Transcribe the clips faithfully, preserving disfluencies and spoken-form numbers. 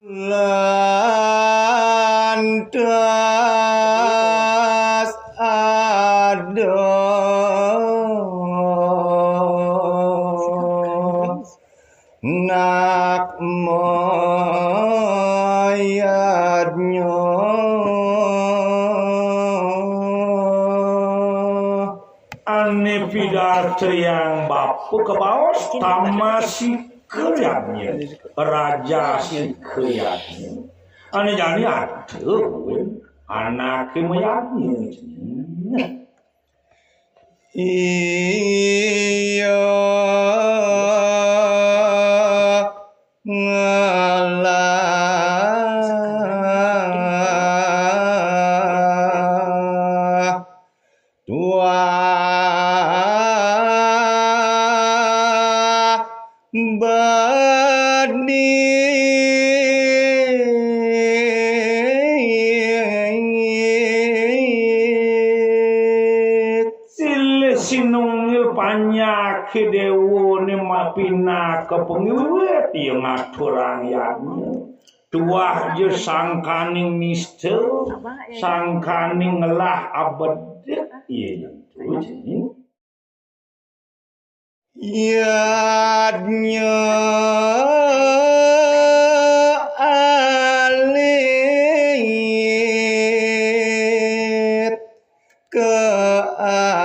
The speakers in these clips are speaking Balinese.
Lantas adoh nak mayadnya. Ané pidartayang bapa kabaos, tama sika yadnya, raja sika yadnya. Ané jani ada anaké mayadnya. Iya ngelah tuah badi. Silih sinunggil panjaké déwané mapinaka pangiwit, ia ngaturang yadnya. Tuah ja sangkaning nista, sangkaning ngelah abedek, ia nyentuh jenih. Yadnya alit kaaturang.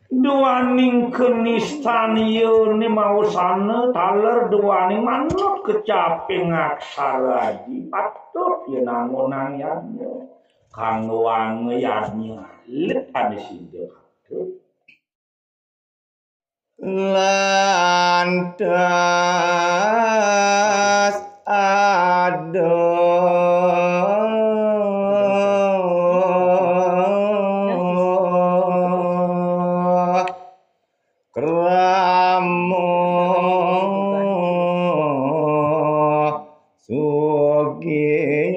Duaning kanistan yané maosana taler duaning manut kecaping aksara aji, patut ia nangunang yadnya. Kanggoanga yadnya alit ané sida patut. Lantas adoh krama sugih.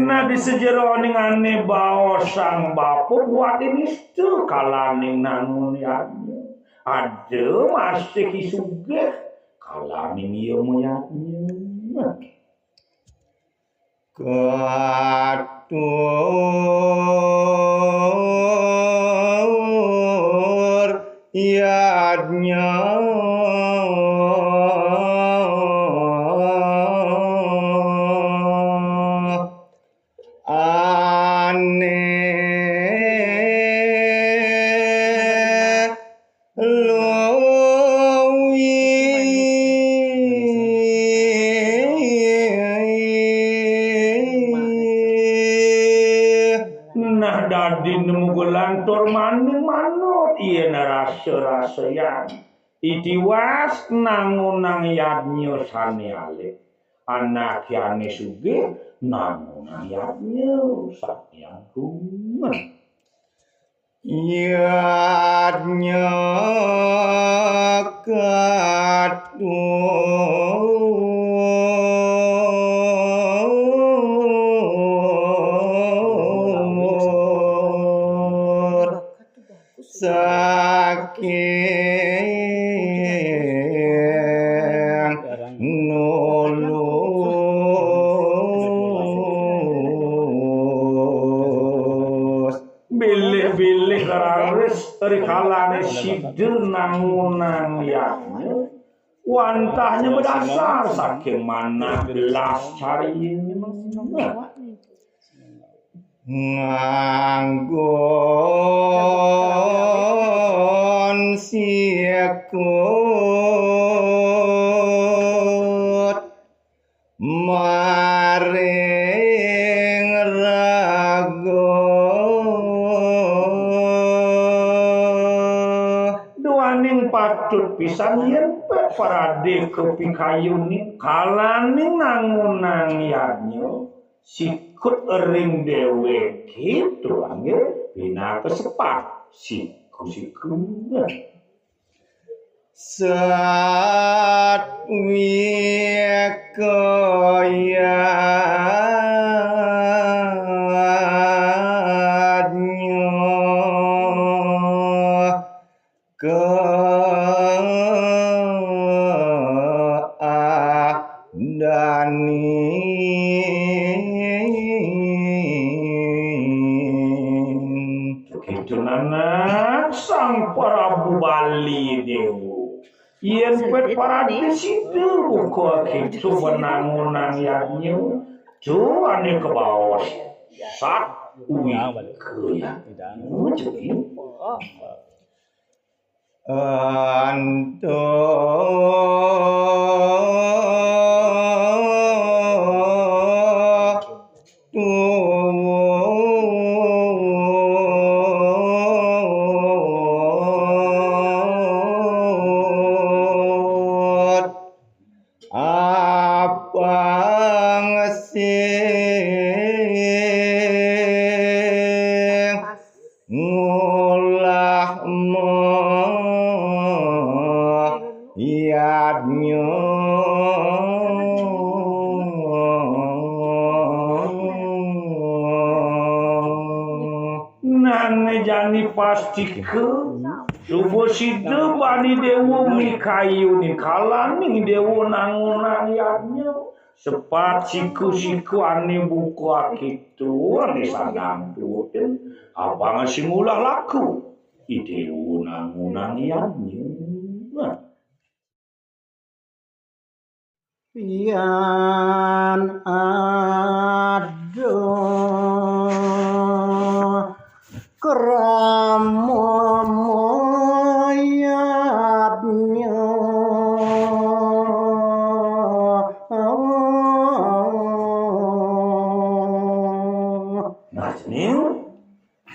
Nah, di sajeroning ané baos sang bapa buat nista kalaning nangun yadnya. Ada masih sugih kalaning ia mayadnya. Katur yadnya ané luih. Nah, dadi nemu gelang tur maning manut, yén rasa-rasayang. I Tiwas nangunang yadnya sané alit. Anaké ané sugih nangunang yadnya sané agung. Yadnya katur saking nulus. Bilih-bilih raris rikalané sida nangunang yadnya, wantahnya madasar saking manah belas cariyé. Nganggon sikut maring raga. Duaning patut pisan yén pepradé kapikayunin kalaning nangunang yadnya, sikut ring déwéké tuah nggih pinaka sepat siku-sikuna. Satwika ya Nanak Sang Prabu Bali Déwa. Yén pét paradé sida buka kéto wenang-wenang yadnya, to ané kabaos sat wika yadnya. Anto tuwut abang sing ngulah yadnya. Nané jani pastika suba sida bani déwa mikayunin kalaning déwa nangunang yadnya. Sepat siku-siku ané buka kéto ané sadang tuutin, abang sing ngulah laku. I déwa nangunang yadnya. Nah. Yén ada krama mayadnya. Nah, cening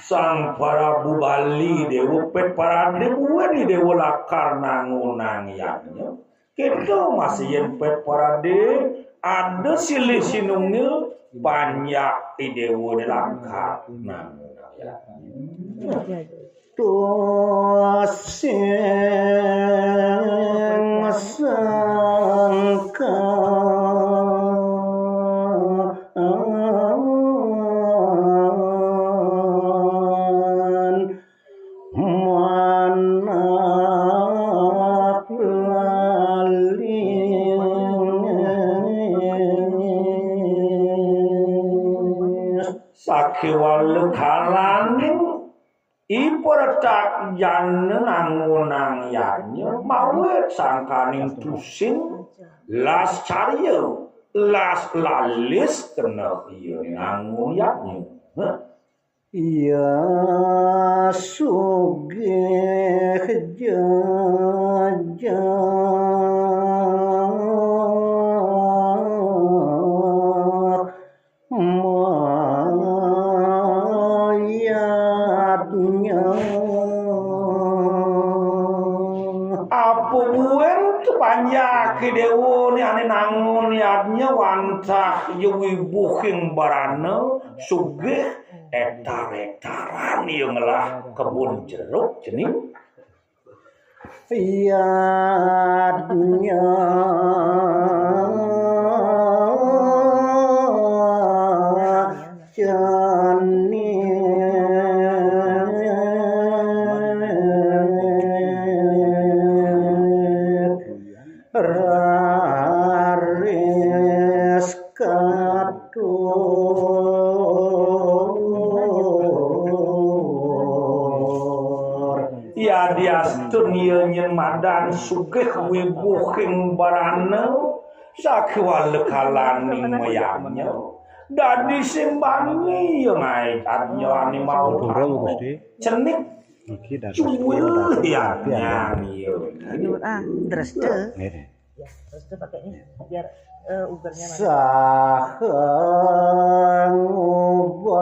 Sang Prabu Bali Déwa pét paradé buin i déwa lakar nangunang yadnya. Kéto masih yén pét paradé ada silih sinunggil panjak i déwa né lakar nangunang yadnya. Tusing sangka Sakéwala kalaning i paretak jana nangunang yadnya, mawit sangkaning tusing las carya, las lalis kena ia nangun yadnya. Nah. Ia sugih jejak mayadnya. Apa buin tepanjak i déwa né ané nangun yadnya wantah ia wibuhing barana sugih, étar-étaran ia ngelah kebun jeruk, cening. Yadnya cening raris katur. Yadiastun ia nyén madan sugih wibuhing barana, sakéwala kalaning mayadnya dadi sing bani ia ngaé yadnya ané mautama. Cenik cuwil yadnya ia. Aduh, ah, dresta. Ya, terus itu pakainya biar, eh, ugernya mana? Saha ngubat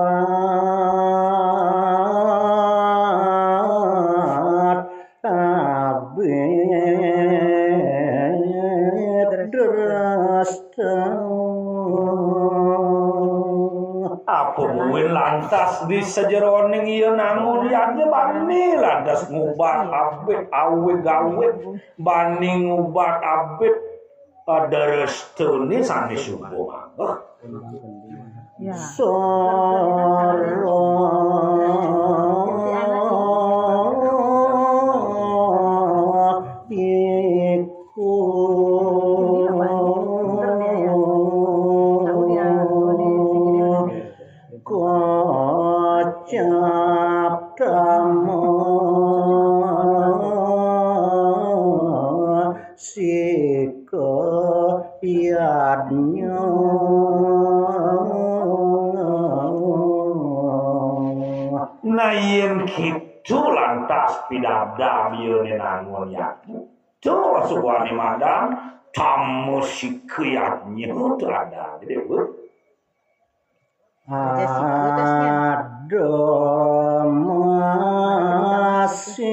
abit dresta. Apa buin lantas di sajeroning ia nangun yadnya bani lantas ngubat abit awig-awig. Bani ngubat abit, eh, drestané sané suba manggeh. Ya. Sara iku. Jadi, Pak, ya, pinter dia ya. Kalau di sini dia. Kocap dam Sika yadnya. Nah, yén kitu lantas pidabdab yeuh né nangun yadnya. Tuh, subané madan, tamu sika yadnya tuh ada. Jadi, Bu. Ada masih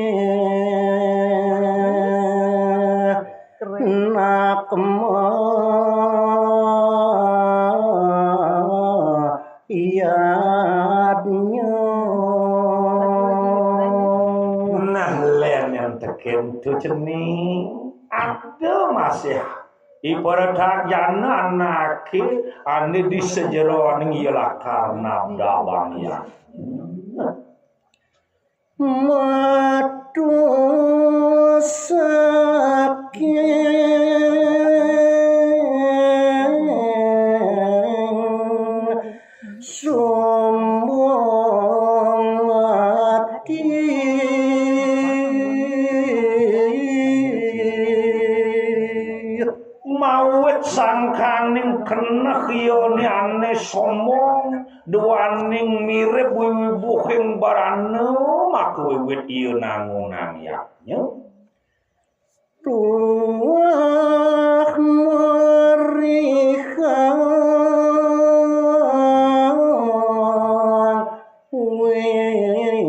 nak ma yadnya. Nah, lén yang tekén tuh cening. Ada masih Ibarat jana anaké ané di sajeroning ieu lakar nabdabang ya. Matu saking sumbung ati. Mawit sangkaning keneh yoni ané sombong, duaning mirib wiwibuhing barana, maka wiwit ia nangunang yadnya. Tuah merihang wibawa.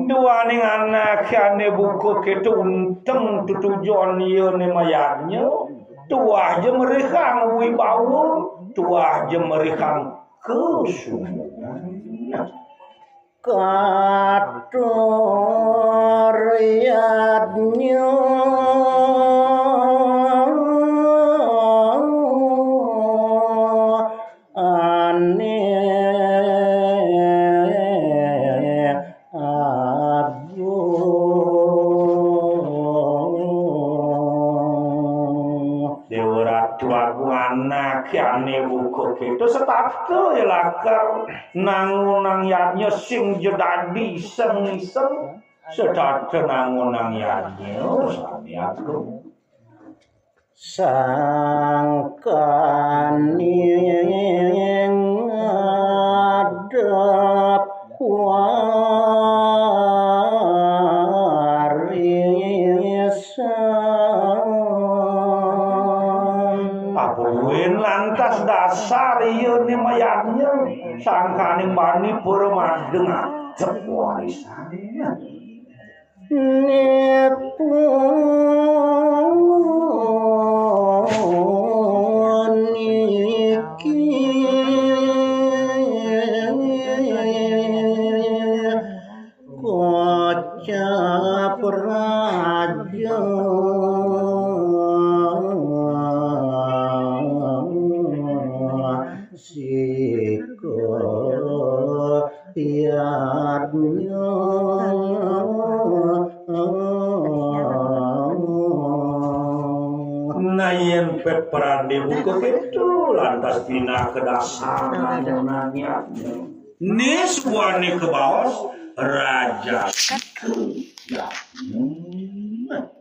Duaning anaké ané buka kéto unteng tetujon ia né mayadnya, tuah ja merihang wibawa, tuah ja merihang kasumbungan. Katur yadnya ané agung. Déwa Ratu Agung, anaké ané buka kéto setata ya lakar nangunang yadnya sing ja dadi iseng-iseng, setata nangunang yadnya sami agung. Sangkaning ngadep warisan. Apa buin lantas dasar ia né mayadnya sangkaning bani para madeng ngadep warisan. Nipu niki kocap raja. Sika yadnya. Nah, yén pét parandé buka kéto, lantas pinaka dasar nangunang yadnya. Né subané kabaos raja. Ya. Hmm.